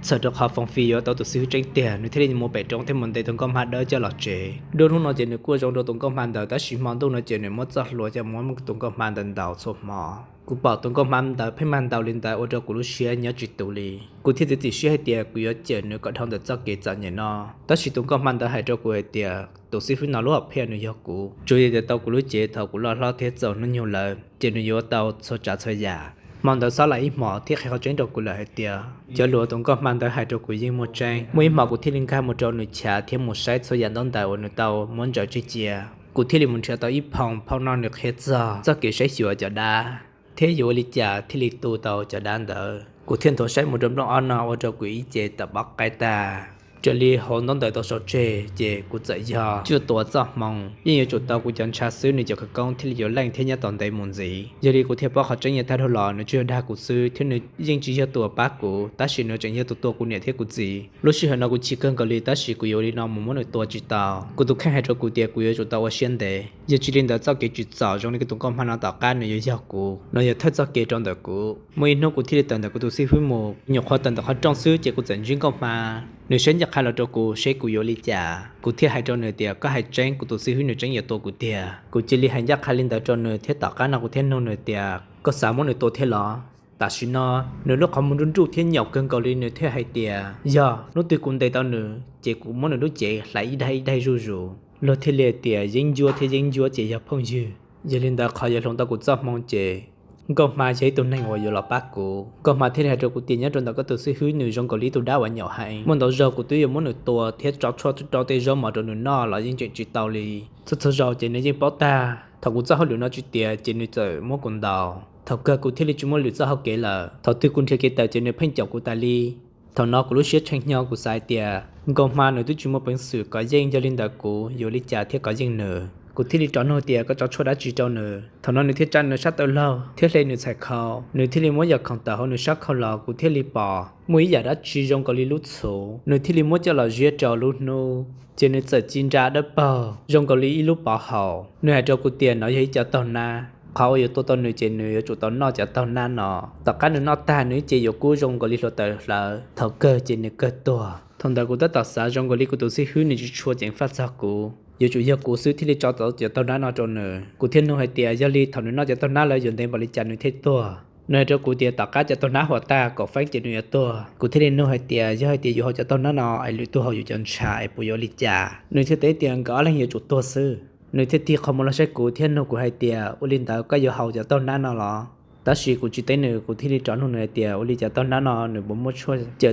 Txhawm rau qhov Foom Fis yuav tau tus xib hwb tseeb tiag, nws thiaj li mus pem roob thiab mus ntes tus nkauj hma dawb coj los tsev. Nruab hnub no ces nws kuj zoo rau tus nkauj hma ntawd, tab sis hmo ntuj no ces nws muab txoj hlua coj muab tus nkauj hma ntawd ntaus txhua hmo. Kuv pom tus nkauj hma ntawd pheej mag ntaus li ntawd ua rau kuv lub siab nyob tsis tus li. Kuv thiaj txiav txim siab hais tias kuv yuav cawm nws kom dhau ntawm txoj kev txom nyem no. Tab sis tus nkauj hma ntawd hais rau kuv hais tias tus xib hwb no lub hom phiaj nws yog kuv, tsuas yog tias tau kuv lub cev thaum kuv loj hlob thiab txaus hnub nyoog lawm ces nws yuav tau txhua tsav txhua yam. Hmo ntawd xob lais ib hmos thiab qhia qhov tseeb rau kuv lawm hais tias cov lus uas tus nkauj hma ntawd hais rau kuv yeej muaj tseeb. Muaj ib hmos kuv thiaj li nkag mus rau nws chav thiab mus saib txhua yam ntaub ntawv uas nws tau muab ntsaws tseg cia. Kuv thiaj li mus nrhiav tau ib phoo phau no nws qhia txog txoj kev saib xyuas cov dab thiab yuav ua li cas thiaj li tu tau cov dab ntawd. Kuv thiaj nthuav saib mus rau nplooj ob no ua rau kuv ib ce tawm pob qaib tag. Raws li hauv ntaub ntawv tau sau tseg ces kuv txawm yog cuaj tua txoj hmoo, yeej yuav tsum tau kuv cov ntshav xwb nws cov khawv koob thiaj li yuav leej thiab nyob tau ntev mus ntxiv. Yog li kuv thiaj paub qhov tseeb yav tag dhau los nws tsuas yog dag kuv xwb thiab nws yeej tsis yog tus uas pab kuv, tab sis nws tseem yog tus tua kuv niam thiab kuv txiv. Lub sij hawm no kuv chim kawg nkaus li tab sis kuv yuav ua li no mus muab nws tua tsis tau. Kuv tus kheej hais rau kuv tias kuv yuav tsum tau ua siab ntev, yog tsis li ntawd txoj kev tsim txom zoo li tus nkauj hma no tom qab nws yuav yog kuv, no yog thawj txoj kev rau ntawm kuv. Muaj ib hnub kuv thiaj li tawm ntawm kuv tus xib hwb mus, nyuam qhuav tawm ntawm qhov rooj xwb ces kuv txawm ntsib nkauj hma. Nws saib ncaj qha los rau kuv seb kuv yuav ua li cas. Kuv thiaj hais rau nws tias koj hais tseeb, kuv tus xib hwb nws tseem yuav tua kuv tiag. Kuv cia li hais ncaj qha li ntawd rau nws thiab tom qab no kuv thiaj nug nws tias koj xav muab nws tua thiab los? Tam sim no nws lub qhov muag nruj nruj thiab nyaum kawg nkaus li, nws thiaj hais tias yog hnub twg kuv ntes tau nws ces kuv muab nws lub cev hlais ib daig ib daig zuj zus. Luag thiaj li tias yeeb ncuab thiab yeeb ncuab ces yog phooj ywg. Yog li ntawd qhov yuav hloov tau kuv txoj hmoo ces nkauj hma yog ib tug neeg uas yuav los pab kuv. Nkauj hma thiaj li hais rau kuv tias nyob rau ntawm koj tus xib hwb nws zoo nkaus li ib tug dab uas nyaum heev, muaj ntau zaug kuv twb yuav muab nws tua thiab tso tshuaj rau tej zaub mov rau nws noj los yeej tseem tsis tau li. Txhua txhua zaus ces nws yeej paub tag. Thaum kuv txoj hauj lwm no tsis tiav ces nws txawm muab kuv ntaus. Thaum kawg kuv thiaj li tsis muaj lwm txoj hauj kev lawm. Thaum twg kuv nrhiav kev tawm ces nws pheej caum kuv tas li. Thaum no kuv lub siab tshee hnyo, kuv xav hais tias nkauj hma nws twb tsis muaj peev xwm kov yeej, yog li ntawd kuv yuav ua li cas thiaj kov yeej nws. Kuv thiaj li rov nug tias koj tso tshuaj dab tsi rau nws. Thaum no nws thiaj tsa nws sab taw laug thiab hle nws txhais khau, nws thiaj li muab yam khoom tawm hauv nws sab khau los kuv thiaj li pom muaj ib yam dab tsi zoo nkaus li lub txhuv, nws thiaj li muab coj los ziab rau lub hnub ces nws txawm ci nra dawb paug zoo nkaus li ib lub pov haum. Nws hais rau kuv tias nov yog ib cov taug nab, qhov uas yuav tua tau nws ces nws yuav tsum tau noj cov taug nab no. Tom qab nws noj tag nws ib ce yuav kub zoo nkaus li hluav taws hlawv. Thaum kawg ces nws kawg tuag. Thaum ntawd kuv tab tom xav zoo nkaus li kuv tus xib hwb nws tsis tshua ceev faj txog kuv, yuav tsum yog kuv xwb thiaj li tso tau cov taug nab no rau nws. Kuv thiaj nug hais tias yog li thaum nws noj cov taug nab lawm yuav ntev npaum li cas nws thiaj tuag. Nws hais rau kuv tias tom qab cov taug nab huam tag kaum feeb ces nws yuav tuag. Kuv thiaj li nug hais tias yog hais tias yus haus cov taug nab no es lwm tus haus yus cov ntshav es puas yuav ua li cas. Nws thiaj teb tias nkawd ob leeg yuav tsum tuag xwb. Nws thiaj tig qhov muag los saib kuv thiab nug kuv hais tias ua li ntawd koj yuav haus cov taug nab no los? Tab sis kuv tsis teb nws, kuv thiaj li rov nug nws hais tias ua li cov taug nab no nws puas muaj tshuaj cawm